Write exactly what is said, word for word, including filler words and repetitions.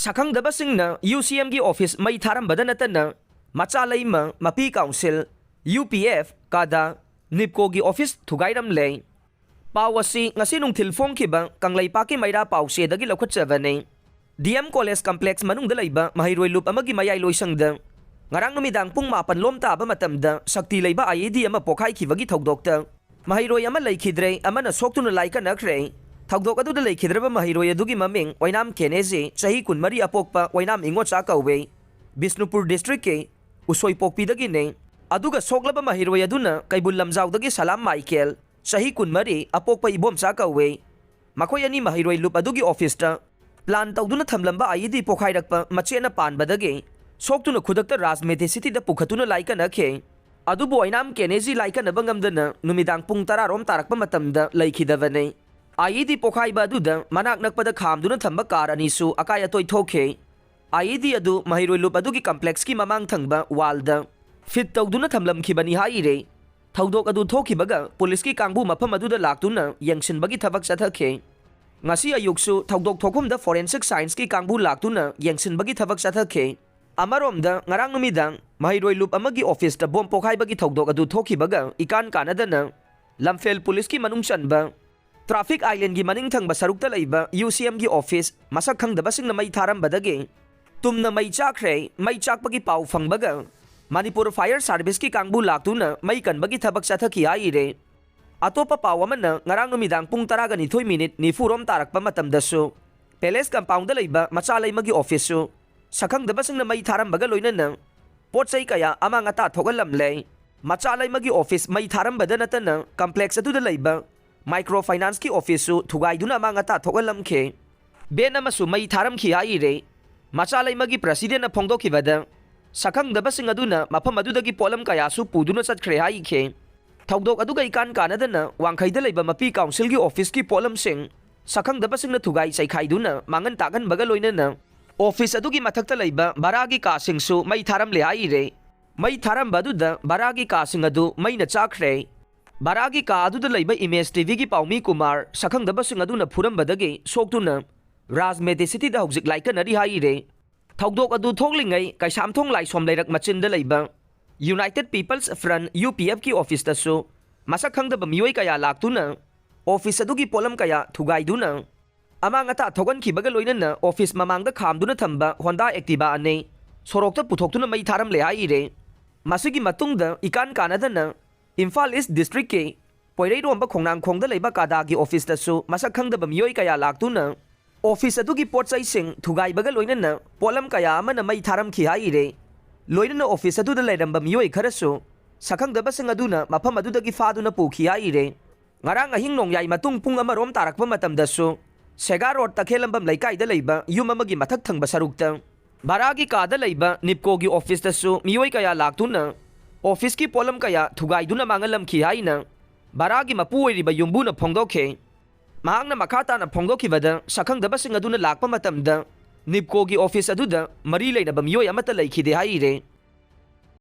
ꯁꯛꯈꯪꯗꯕꯁꯤꯡꯅ U ꯁꯤ ꯑꯦꯝꯒꯤ office ꯃꯩ ꯊꯥꯔꯝꯕꯗ ꯅꯠꯇꯅ ꯃꯆꯥꯂꯩꯃ, ꯃꯄꯤ ꯀꯥꯎꯟꯁꯤꯜ, ꯌꯨ ꯄꯤ ꯑꯦꯐ, ꯀꯥꯗꯥ, ꯅꯤꯞꯀꯣꯒꯤ ꯑꯣꯐꯤꯁ ꯊꯨꯒꯥꯏꯔꯝꯂꯦ꯫ ꯄꯥꯎ ꯑꯁꯤ ꯉꯁꯤ ꯅꯨꯡꯊꯤꯜ ꯐꯣꯡꯈꯤꯕ ꯀꯪꯂꯩꯄꯥꯛꯀꯤ ꯃꯩꯔꯥ ꯄꯥꯎꯆꯦꯗꯒꯤ ꯂꯧꯈꯠꯆꯕꯅꯤ꯫ ꯗꯤ ꯑꯦꯝ ꯀꯣꯂꯦꯖ ꯀꯝꯄ꯭ꯂꯦꯛꯁ ꯃꯅꯨꯡꯗ ꯂꯩꯕ ꯃꯍꯩꯔꯣꯏ ꯂꯨꯞ ꯑꯃꯒꯤ ꯃꯌꯥꯏ ꯂꯣꯏꯁꯪꯗ ꯉꯔꯥꯡ ꯅꯨꯃꯤꯗꯥꯡ ꯄꯨꯡ ꯃꯥꯄꯟ ꯂꯣꯝ ꯇꯥꯕ ꯃꯇꯝꯗ ꯁꯛꯇꯤ ꯂꯩꯕ ꯑꯥꯏ ꯏ ꯗꯤ ꯑꯃ ꯄꯣꯈꯥꯏꯈꯤꯕꯒꯤ ꯊꯧꯗꯣꯛꯇ ꯃꯍꯩꯔꯣꯏ ꯑꯃ ꯂꯩꯈꯤꯗ꯭ꯔꯦ, ꯑꯃꯅ ꯁꯣꯛꯇꯨꯅ ꯂꯥꯏꯀꯠꯅꯈ꯭ꯔꯦ꯫ ꯊꯧꯗꯣꯛ ꯑꯗꯨꯗ ꯂꯩꯈꯤꯗ꯭ꯔꯕ ꯃꯍꯩꯔꯣꯏ ꯑꯗꯨꯒꯤ ꯃꯃꯤꯡ ꯑꯣꯏꯅꯥꯝ ꯀꯦꯅꯦꯖꯤ, ꯆꯍꯤ ꯀꯨꯟꯃꯔꯤ, ꯑꯄꯣꯛꯄ ꯑꯣꯏꯅꯥꯝ ꯏꯉꯣꯆꯥ ꯀꯧꯋꯦ꯫ ꯕꯤꯁꯅꯨꯄꯨꯔ ꯗꯤꯁꯇ꯭ꯔꯤꯛꯀꯤ ꯎꯁꯣꯏꯄꯣꯛꯄꯤꯗꯒꯤꯅꯦ꯫ ꯑꯗꯨꯒ ꯁꯣꯛꯂꯕ ꯃꯍꯩꯔꯣꯏ ꯑꯗꯨꯅ ꯀꯩꯕꯨꯜ ꯂꯝꯖꯥꯎꯗꯒꯤ ꯁꯂꯥꯝ ꯃꯥꯏꯀꯦꯜ, ꯆꯍꯤ ꯀꯨꯟꯃꯔꯤ, ꯑꯄꯣꯛꯄ ꯏꯕꯣꯝꯆꯥ ꯀꯧꯋꯦ꯫ ꯃꯈꯣꯏ ꯑꯅꯤ ꯃꯍꯩꯔꯣꯏ ꯂꯨꯞ ꯑꯗꯨꯒꯤ ꯑꯣꯐꯤꯁꯇ ꯄ꯭ꯂꯥꯟ ꯇꯧꯗꯨꯅ ꯊꯝꯂꯝꯕ ꯑꯥꯏ ꯏ ꯗꯤ ꯄꯣꯈꯥꯏꯔꯛꯄ ꯃꯆꯦꯠꯅ ꯄꯥꯟꯕꯗꯒꯤ ꯁꯣꯛꯇꯨꯅ ꯈꯨꯗꯛꯇ ꯔꯥꯖꯃꯦꯗꯤ ꯁꯤꯇꯤꯗ ꯄꯨꯈꯠꯇꯨꯅ ꯂꯥꯏꯀꯠꯅꯈꯤ꯫ ꯑꯗꯨꯕꯨ ꯑꯣꯏꯅꯥꯝ ꯀꯦꯅꯦꯖꯤ ꯂꯥꯏꯀꯠꯅꯕ ꯉꯝꯗꯅ ꯅꯨꯃꯤꯗꯥꯡ ꯄꯨꯡ ꯇꯔꯥ ꯔꯣꯝ ꯇꯥꯔꯛꯄ ꯃꯇꯝꯗ ꯂꯩꯈꯤꯗꯕꯅꯤ꯫ ꯑꯥꯏ ꯏ ꯗꯤ ꯄꯣꯈꯥꯏꯕ ꯑꯗꯨꯗ ꯃꯅꯥꯛ ꯅꯛꯄꯗ ꯈꯥꯝꯗꯨꯅ ꯊꯝꯕ ꯀꯥꯔ ꯑꯅꯤꯁꯨ ꯑꯀꯥꯏ ꯑꯇꯣꯏ ꯊꯣꯛꯈꯤ꯫ ꯑꯥꯏ ꯏ ꯗꯤ ꯑꯗꯨ ꯃꯍꯩꯔꯣꯏ ꯂꯨꯞ ꯑꯗꯨꯒꯤ ꯀꯝꯄ꯭ꯂꯦꯛꯁꯀꯤ ꯃꯃꯥꯡ ꯊꯪꯕ ꯋꯥꯜꯗ ꯐꯤꯠ ꯇꯧꯗꯨꯅ ꯊꯝꯂꯝꯈꯤꯕꯅꯤ ꯍꯥꯏꯔꯦ꯫ ꯊꯧꯗꯣꯛ ꯑꯗꯨ ꯊꯣꯛꯈꯤꯕꯒ ꯄꯨꯂꯤꯁꯀꯤ ꯀꯥꯡꯕꯨ ꯃꯐꯝ ꯑꯗꯨꯗ ꯂꯥꯛꯇꯨꯅ ꯌꯦꯡꯁꯤꯟꯕꯒꯤ ꯊꯕꯛ ꯆꯠꯊꯈꯤ꯫ ꯉꯁꯤ ꯑꯌꯨꯛꯁꯨ ꯊꯧꯗꯣꯛ ꯊꯣꯛꯐꯝꯗ ꯐꯣꯔꯦꯟꯁꯤꯛ ꯁꯥꯏꯟꯁꯀꯤ ꯀꯥꯡꯕꯨ ꯂꯥꯛꯇꯨꯅ ꯌꯦꯡꯁꯤꯟꯕꯒꯤ ꯊꯕꯛ ꯆꯠꯊꯈꯤ꯫ ꯑꯃꯔꯣꯝꯗ ꯉꯔꯥꯡ ꯅꯨꯃꯤꯗꯥꯡ ꯃꯍꯩꯔꯣꯏ ꯂꯨꯞ ꯑꯃꯒꯤ ꯑꯣꯐꯤꯁꯇ ꯕꯣꯝ ꯄꯣꯈꯥꯏꯕꯒꯤ ꯊꯧꯗꯣꯛ ꯑꯗꯨ ꯊꯣꯛꯈꯤꯕꯒ ꯏꯀꯥꯟ ꯀꯥꯟꯅꯗꯅ ꯂꯝꯐꯦꯜ ꯄꯨꯂꯤꯁꯀꯤ ꯃꯅꯨꯡ ꯆꯟꯕ ꯇ꯭ꯔꯥꯐꯤꯛ ꯑꯥꯏꯂꯦꯟꯒꯤ ꯃꯅꯤꯡ ꯊꯪꯕ ꯁꯔꯨꯛꯇ ꯂꯩꯕ ꯌꯨ ꯁꯤ ꯑꯦꯝꯒꯤ ꯑꯣꯐꯤꯁ ꯃꯁꯛ ꯈꯪꯗꯕꯁꯤꯡꯅ ꯃꯩ ꯊꯥꯔꯝꯕꯗꯒꯤ ꯇꯨꯝꯅ ꯃꯩ ꯆꯥꯛꯈ꯭ꯔꯦ꯫ ꯃꯩ ꯆꯥꯛꯄꯒꯤ ꯄꯥꯎ ꯐꯪꯕꯒ ꯃꯅꯤꯄꯨꯔ ꯐꯥꯌꯔ ꯁꯥꯔꯚꯤꯁꯀꯤ ꯀꯥꯡꯕꯨ ꯂꯥꯛꯇꯨꯅ ꯃꯩ ꯀꯟꯕꯒꯤ ꯊꯕꯛ ꯆꯠꯊꯈꯤ ꯍꯥꯏꯔꯦ꯫ ꯑꯇꯣꯞꯄ ꯄꯥꯎ ꯑꯃꯅ ꯉꯔꯥꯡ ꯅꯨꯃꯤꯗꯥꯡ ꯄꯨꯡ ꯇꯔꯥꯒ ꯅꯤꯊꯣꯏ ꯃꯤꯅꯤꯠ ꯅꯤꯐꯨ ꯔꯣꯝ ꯇꯥꯔꯛꯄ ꯃꯇꯝꯗꯁꯨ ꯄꯦꯂꯦꯁ ꯀꯝꯄꯥꯎꯟꯗ ꯂꯩꯕ ꯃꯆꯥ ꯂꯩꯃꯒꯤ ꯑꯣꯐꯤꯁꯁꯨ ꯁꯛꯈꯪꯗꯕꯁꯤꯡꯅ ꯃꯩ ꯊꯥꯔꯝꯕꯒ ꯂꯣꯏꯅꯅ ꯄꯣꯠ ꯆꯩ ꯀꯌꯥ ꯑꯃꯥꯡ ꯑꯇꯥ ꯊꯣꯛꯍꯜꯂꯝꯂꯦ꯫ ꯃꯆꯥ ꯂꯩꯃꯒꯤ ꯑꯣꯐꯤꯁ ꯃꯩ ꯊꯥꯔꯝꯕꯗ ꯅꯠꯇꯅ ꯀꯝꯄ꯭ꯂꯦꯛꯁ ꯑꯗꯨꯗ ꯂꯩꯕ ꯃꯥꯏꯀ꯭ꯔꯣ ꯐꯥꯏꯅꯥꯟꯁꯀꯤ ꯑꯣꯐꯤꯁꯁꯨ ꯊꯨꯒꯥꯏꯗꯨꯅ ꯑꯃꯥꯡ ꯑꯇꯥ ꯊꯣꯛꯍꯜꯂꯝꯈꯤ꯫ ꯚꯦꯟ ꯑꯃꯁꯨ ꯃꯩ ꯊꯥꯔꯝꯈꯤ ꯍꯥꯏꯔꯦ꯫ ꯃꯆꯥ ꯂꯩꯃꯒꯤ ꯄ꯭ꯔꯁꯤꯗꯦꯟꯅ ꯐꯣꯡꯗꯣꯛꯈꯤꯕꯗ ꯁꯛꯈꯪꯗꯕꯁꯤꯡ ꯑꯗꯨꯅ ꯃꯐꯝ ꯑꯗꯨꯗꯒꯤ ꯄꯣꯠꯂꯝ ꯀꯌꯥꯁꯨ ꯄꯨꯗꯨꯅ ꯆꯠꯈ꯭ꯔꯦ ꯍꯥꯏꯈꯤ꯫ ꯊꯧꯗꯣꯛ ꯑꯗꯨꯒ ꯏꯀꯥꯟ ꯀꯥꯟꯅꯗꯅ ꯋꯥꯡꯈꯩꯗ ꯂꯩꯕ ꯃꯄꯤ ꯀꯥꯎꯟꯁꯤꯜꯒꯤ ꯑꯣꯐꯤꯁꯀꯤ ꯄꯣꯠꯂꯝꯁꯤꯡ ꯁꯛꯈꯪꯗꯕꯁꯤꯡꯅ ꯊꯨꯒꯥꯏ ꯆꯩꯈꯥꯏꯗꯨꯅ ꯃꯥꯡꯍꯟ ꯇꯥꯛꯍꯟꯕꯒ ꯂꯣꯏꯅꯅ ꯑꯣꯐꯤꯁ ꯑꯗꯨꯒꯤ ꯃꯊꯛꯇ ꯂꯩꯕ ꯚꯔꯥꯒꯤ ꯀꯥꯁꯤꯡꯁꯨ ꯃꯩ ꯊꯥꯔꯝꯂꯦ ꯍꯥꯏꯔꯦ꯫ ꯃꯩ ꯊꯥꯔꯝꯕ ꯑꯗꯨꯗ ꯚꯔꯥꯒꯤ ꯀꯥꯁꯤꯡ ꯑꯗꯨ ꯃꯩꯅ ꯆꯥꯛꯈ꯭ꯔꯦ꯫ ꯚꯔꯥꯒꯤ ꯀꯥ ꯑꯗꯨꯗ ꯂꯩꯕ ꯏꯃꯦꯖ ꯇꯤ ꯚꯤꯒꯤ ꯄꯥꯎꯃꯤ ꯀꯨꯃꯥꯔ ꯁꯛꯈꯪꯗꯕꯁꯤꯡ ꯑꯗꯨꯅ ꯐꯨꯔꯝꯕꯗꯒꯤ ꯁꯣꯛꯇꯨꯅ ꯔꯥꯖ ꯃꯦꯗꯤꯁꯤꯇꯤꯗ ꯍꯧꯖꯤꯛ ꯂꯥꯏꯀꯠꯅꯔꯤ ꯍꯥꯏꯔꯦ꯫ ꯊꯧꯗꯣꯛ ꯑꯗꯨ ꯊꯣꯛꯂꯤꯉꯩ ꯀꯩꯁꯥꯝꯊꯣꯡ ꯂꯥꯏꯁꯣꯝ ꯂꯩꯔꯛ ꯃꯆꯤꯟꯗ ꯂꯩꯕ United People's Front, UPFꯀꯤ ꯑꯣꯐꯤꯁꯇꯁꯨ ꯃꯁꯛ ꯈꯪꯗꯕ ꯃꯤꯑꯣꯏ ꯀꯌꯥ ꯂꯥꯛꯇꯨꯅ ꯑꯣꯐꯤꯁ ꯑꯗꯨꯒꯤ ꯄꯣꯠꯂꯝ ꯀꯌꯥ ꯊꯨꯒꯥꯏꯗꯨꯅ ꯑꯃꯥꯡ ꯑꯇꯥ ꯊꯣꯛꯍꯟꯈꯤꯕꯒ ꯂꯣꯏꯅꯅ ꯑꯣꯐꯤꯁ ꯃꯃꯥꯡꯗ ꯈꯥꯝꯗꯨꯅ ꯊꯝꯕ Honda Activa ꯑꯅꯤ ꯁꯣꯔꯣꯛꯇ ꯄꯨꯊꯣꯛꯇꯨꯅ ꯃꯩ ꯊꯥꯔꯝꯂꯦ ꯍꯥꯏꯔꯦ꯫ ꯃꯁꯤꯒꯤ ꯃꯇꯨꯡꯗ ꯏꯀꯥꯟ ꯀꯥꯟꯅꯗꯅ ꯏꯝꯐꯥꯜ ꯏꯁ ꯗꯤꯁꯇ꯭ꯔꯤꯛꯀꯤ ꯄꯣꯏꯔꯩꯔꯣꯝꯕ ꯈꯣꯡꯅꯥꯡꯈꯣꯡꯗ ꯂꯩꯕ ꯀꯥꯗꯥꯒꯤ ꯑꯣꯐꯤꯁꯇꯁꯨ ꯃꯁꯛ ꯈꯪꯗꯕ ꯃꯤꯑꯣꯏ ꯀꯌꯥ ꯂꯥꯛꯇꯨꯅ ꯑꯣꯐꯤꯁ ꯑꯗꯨꯒꯤ ꯄꯣꯠ ꯆꯩꯁꯤꯡ ꯊꯨꯒꯥꯏꯕꯒ ꯂꯣꯏꯅꯅ ꯄꯣꯠꯂꯝ ꯀꯌꯥ ꯑꯃꯅ ꯃꯩ ꯊꯥꯔꯝꯈꯤ ꯍꯥꯏꯔꯦ꯫ ꯂꯣꯏꯅꯅ ꯑꯣꯐꯤꯁ ꯑꯗꯨꯗ ꯂꯩꯔꯝꯕ ꯃꯤꯑꯣꯏ ꯈꯔꯁꯨ ꯁꯛꯈꯪꯗꯕꯁꯤꯡ ꯑꯗꯨꯅ ꯃꯐꯝ ꯑꯗꯨꯗꯒꯤ ꯐꯥꯗꯨꯅ ꯄꯨꯈꯤ ꯍꯥꯏꯔꯦ꯫ ꯉꯔꯥꯡ ꯑꯍꯤꯡ ꯅꯣꯡꯌꯥꯏ ꯃꯇꯨꯡ ꯄꯨꯡ ꯑꯃꯔꯣꯝ ꯇꯥꯔꯛꯄ ꯃꯇꯝꯗꯁꯨ ꯁꯦꯒꯥ ꯔꯣꯗ ꯇꯈꯦꯜꯂꯝꯕꯝ ꯂꯩꯀꯥꯏꯗ ꯂꯩꯕ ꯌꯨꯝ ꯑꯃꯒꯤ ꯃꯊꯛ ꯊꯪꯕ ꯁꯔꯨꯛꯇ ꯚꯔꯥꯒꯤ ꯀꯥꯗ ꯂꯩꯕ ꯅꯤꯞꯀꯣꯒꯤ ꯑꯣꯐꯤꯁꯇꯁꯨ ꯃꯤꯑꯣꯏ ꯀꯌꯥ ꯂꯥꯛꯇꯨꯅ ꯑꯣꯐꯤꯁꯀꯤ ꯄꯣꯠꯂꯝ ꯀꯌꯥ ꯊꯨꯒꯥꯏꯗꯨꯅ ꯃꯥꯡꯍꯜꯂꯝꯈꯤ ꯍꯥꯏꯅ ꯚꯔꯥꯒꯤ ꯃꯄꯨ ꯑꯣꯏꯔꯤꯕ ꯌꯨꯝꯕꯨꯅ ꯐꯣꯡꯗꯣꯛꯈꯤ꯫ ꯃꯍꯥꯛꯅ ꯃꯈꯥ ꯇꯥꯅ ꯐꯣꯡꯗꯣꯛꯈꯤꯕꯗ, ꯁꯛꯈꯪꯗꯕꯁꯤꯡ ꯑꯗꯨꯅ ꯂꯥꯛꯄ ꯃꯇꯝꯗ ꯅꯤꯞꯀꯣꯒꯤ ꯑꯣꯐꯤꯁ ꯑꯗꯨꯗ ꯃꯔꯤ ꯂꯩꯅꯕ ꯃꯤꯑꯣꯏ ꯑꯃꯠꯇ ꯂꯩꯈꯤꯗꯦ ꯍꯥꯏꯔꯦ꯫